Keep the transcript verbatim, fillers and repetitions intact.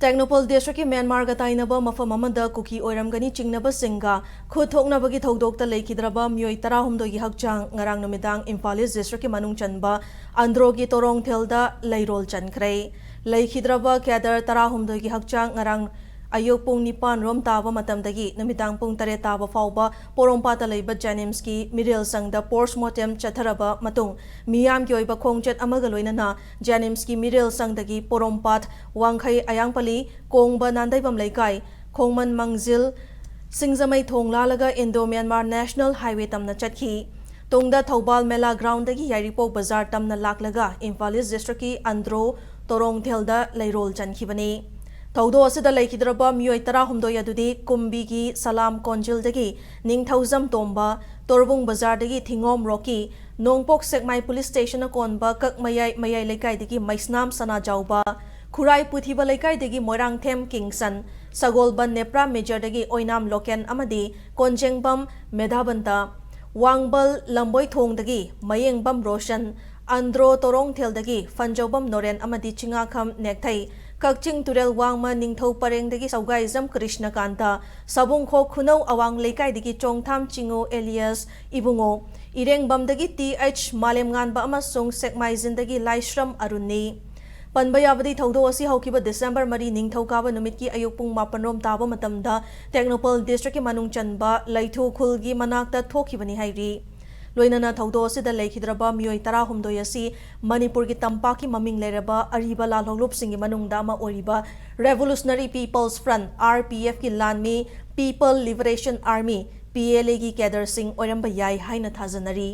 ꯇꯦꯡꯅꯧꯄꯜ ꯗꯤꯁꯇ꯭ꯔꯤꯛꯀꯤ ꯃ꯭ꯌꯥꯟꯃꯥꯔꯒ ꯇꯥꯏꯅꯕ ꯃꯐꯝ ꯑꯃꯗ ꯀꯨꯀꯤ ꯑꯣꯏꯔꯝꯒꯅꯤ ꯆꯤꯡꯅꯕꯁꯤꯡꯒ ꯈꯨꯠ ꯊꯣꯛꯅꯕꯒꯤ ꯊꯧꯗꯣꯛꯇ ꯂꯩꯈꯤꯗ꯭ꯔꯕ ꯃꯤꯑꯣꯏ ꯇꯔꯥꯍꯨꯝꯗꯣꯏꯒꯤ ꯍꯛꯆꯥꯡ ꯉꯔꯥꯡ ꯅꯨꯃꯤꯗꯥꯡ ꯏꯝꯐꯥꯜ ꯏꯁ ꯗꯤꯁꯇ꯭ꯔꯤꯛꯀꯤ ꯃꯅꯨꯡ ꯆꯟꯕ ꯑꯟꯗ꯭ꯔꯣꯒꯤ ꯇꯣꯔꯣꯡꯊꯦꯜꯗ ꯂꯩꯔꯣꯜ ꯆꯟꯈ꯭ꯔꯦ꯫ ꯂꯩꯈꯤꯗ꯭ꯔꯕ ꯀꯦꯗꯔ ꯇꯔꯥꯍꯨꯝꯗꯣꯏꯒꯤ ꯍꯛꯆꯥꯡ ꯉꯔꯥꯡ ꯑꯌꯨꯛ ꯄꯨꯡ ꯅꯤꯄꯥꯟ ꯔꯣꯝ ꯇꯥꯕ ꯃꯇꯝꯗꯒꯤ ꯅꯨꯃꯤꯗꯥꯡ ꯄꯨꯡ ꯇꯔꯦꯠ ꯇꯥꯕ ꯐꯥꯎꯕ ꯄꯣꯔꯣꯝꯄꯥꯠꯇ ꯂꯩꯕ ꯖꯦꯅꯤꯝꯁꯀꯤ ꯃꯤꯔꯦꯜ ꯁꯪꯗ ꯄꯣꯁꯃꯣꯔꯇꯦꯝ ꯆꯠꯊꯔꯕ ꯃꯇꯨꯡ ꯃꯤꯌꯥꯝꯒꯤ ꯑꯣꯏꯕ ꯈꯣꯡꯆꯠ ꯑꯃꯒ ꯂꯣꯏꯅꯅ ꯖꯦꯅꯤꯝꯁꯀꯤ ꯃꯤꯔꯦꯜ ꯁꯪꯗꯒꯤ ꯄꯣꯔꯣꯝꯄꯥꯠ, ꯋꯥꯡꯈꯩ, ꯑꯌꯥꯡꯄꯜꯂꯤ, ꯀꯣꯡꯕ, ꯅꯥꯟꯗꯩꯕꯝ ꯂꯩꯀꯥꯏ, ꯈꯣꯡꯃꯟ ꯃꯥꯡꯖꯤꯜ, ꯁꯤꯡꯖꯃꯩ ꯊꯣꯡ ꯂꯥꯜꯂꯒ ꯏꯟꯗꯣ ꯃ꯭ꯌꯥꯟꯃꯥꯔ ꯅꯦꯁꯅꯦꯜ ꯍꯥꯏꯋꯦ ꯇꯝꯅ ꯆꯠꯈꯤ꯫ ꯇꯨꯡꯗ ꯊꯧꯕꯥꯜ ꯃꯦꯂꯥ ꯒ꯭ꯔꯥꯎꯟꯗꯒꯤ ꯌꯥꯏꯔꯤꯄꯣꯛ ꯕꯖꯥꯔ ꯇꯝꯅ ꯂꯥꯛꯂꯒ ꯏꯝꯐꯥꯜ ꯏꯁ ꯗꯤꯁꯇ꯭ꯔꯤꯛꯀꯤ ꯑꯟꯗ꯭ꯔꯣ ꯇꯣꯔꯣꯡꯊꯦꯜꯗ ꯂꯩꯔꯣꯜ ꯆꯟꯈꯤꯕꯅꯤ꯫ ꯊꯧꯗꯣꯛ ꯑꯁꯤꯗ ꯂꯩꯈꯤꯗ꯭ꯔꯕ ꯃꯤꯑꯣꯏ ꯇꯔꯥꯍꯨꯝꯗꯣꯏ ꯑꯗꯨꯗꯤ ꯀꯨꯝꯕꯤꯒꯤ ꯁꯂꯥꯝ ꯀꯣꯟꯖꯤꯜꯗꯒꯤ ꯅꯤꯡꯊꯧꯖꯝ ꯇꯣꯝꯕ, ꯇꯣꯔꯕꯨꯡ ꯕꯖꯥꯔꯗꯒꯤ ꯊꯤꯉꯣꯝ ꯔꯣꯀꯤ, ꯅꯣꯡꯄꯣꯛ ꯁꯦꯛꯃꯥꯏ ꯄꯨꯂꯤꯁ ꯁ꯭ꯇꯦꯁꯟꯅ ꯀꯣꯟꯕ ꯀꯛꯃꯌꯥꯏ ꯃꯌꯥꯏ ꯂꯩꯀꯥꯏꯗꯒꯤ ꯃꯩꯁꯅꯥꯝ ꯁꯅꯥꯖꯥꯎꯕ, ꯈꯨꯔꯥꯏ ꯄꯨꯊꯤꯕ ꯂꯩꯀꯥꯏꯗꯒꯤ ꯃꯣꯏꯔꯥꯡꯊꯦꯝ ꯀꯤꯡꯁꯟ, ꯁꯒꯣꯜꯕꯟ ꯅꯦꯄ꯭ꯔꯥ ꯃꯦꯖꯔꯗꯒꯤ ꯑꯣꯏꯅꯥꯝ ꯂꯣꯀꯦꯟ ꯑꯃꯗꯤ ꯀꯣꯟꯖꯦꯡꯕꯝ ꯃꯦꯙꯥꯕꯟꯇ, ꯋꯥꯡꯕꯜ ꯂꯝꯕꯣꯏꯊꯣꯡꯗꯒꯤ ꯃꯌꯦꯡꯕꯝ ꯔꯣꯁꯟ, ꯑꯟꯗ꯭ꯔꯣ ꯇꯣꯔꯣꯡꯊꯦꯜꯗꯒꯤ ꯐꯟꯖꯧꯕꯝ ꯅꯣꯔꯦꯟ ꯑꯃꯗꯤ ꯆꯤꯡꯉꯥꯈꯝ ꯅꯦꯛꯊꯩ, ꯀꯛꯆꯤꯡ ꯇꯨꯔꯦꯜ ꯋꯥꯡꯃ ꯅꯤꯡꯊꯧ ꯄꯔꯦꯡꯗꯒꯤ ꯁꯧꯒꯥꯏꯖꯝ ꯀ꯭ꯔꯤꯁꯅꯀꯥꯟꯇ, ꯁꯥꯕꯨꯡꯈꯣꯛ ꯈꯨꯅꯧ ꯑꯋꯥꯡ ꯂꯩꯀꯥꯏꯗꯒꯤ ꯆꯣꯡꯊꯥꯝ ꯆꯤꯡꯉꯨ ꯑꯦꯂꯤꯌꯥꯁ ꯏꯕꯨꯡꯉꯣ, ꯏꯔꯦꯡꯕꯝꯗꯒꯤ ꯇꯤ ꯑꯩꯆ ꯃꯥꯂꯦꯝꯉꯥꯟꯕ ꯑꯃꯁꯨꯡ ꯁꯦꯛꯃꯥꯏꯖꯤꯟꯗꯒꯤ ꯂꯥꯏꯁ꯭ꯔꯝ ꯑꯔꯨꯟꯅꯤ꯫ ꯄꯟꯕ ꯌꯥꯕꯗꯤ, ꯊꯧꯗꯣꯛ ꯑꯁꯤ ꯍꯧꯈꯤꯕ ꯗꯤꯁꯦꯝꯕꯔ ꯃꯔꯤ ꯅꯤꯡꯊꯧꯀꯥꯕ ꯅꯨꯃꯤꯠꯀꯤ ꯑꯌꯨꯛ ꯄꯨꯡ ꯃꯥꯄꯟ ꯔꯣꯝ ꯇꯥꯕ ꯃꯇꯝꯗ ꯇꯦꯡꯅꯧꯄꯜ ꯗꯤꯁꯇ꯭ꯔꯤꯛꯀꯤ ꯃꯅꯨꯡ ꯆꯟꯕ ꯂꯩꯊꯨ ꯈꯨꯜꯒꯤ ꯃꯅꯥꯛꯇ ꯊꯣꯛꯈꯤꯕꯅꯤ ꯍꯥꯏꯔꯤ꯫ ꯂꯣꯏꯅꯅ ꯊꯧꯗꯣꯛ ꯑꯁꯤꯗ ꯂꯩꯈꯤꯗ꯭ꯔꯕ ꯃꯤꯑꯣꯏ ꯇꯔꯥꯍꯨꯝꯗꯣꯏ ꯑꯁꯤ ꯃꯅꯤꯄꯨꯔꯒꯤ ꯇꯝꯄꯥꯛꯀꯤ ꯃꯃꯤꯡ ꯂꯩꯔꯕ ꯑꯔꯤꯕ ꯂꯥꯜꯍꯧꯂꯨꯞꯁꯤꯡꯒꯤ ꯃꯅꯨꯡꯗ ꯑꯃ ꯑꯣꯏꯔꯤꯕ Revolutionary People's Front, RPF ꯀꯤ ꯂꯥꯟꯃꯤ, People Liberation Army, PLA ꯒꯤ ꯀꯦꯗꯔꯁꯤꯡ ꯑꯣꯏꯔꯝꯕ ꯌꯥꯏ ꯍꯥꯏꯅ ꯊꯥꯖꯅꯔꯤ꯫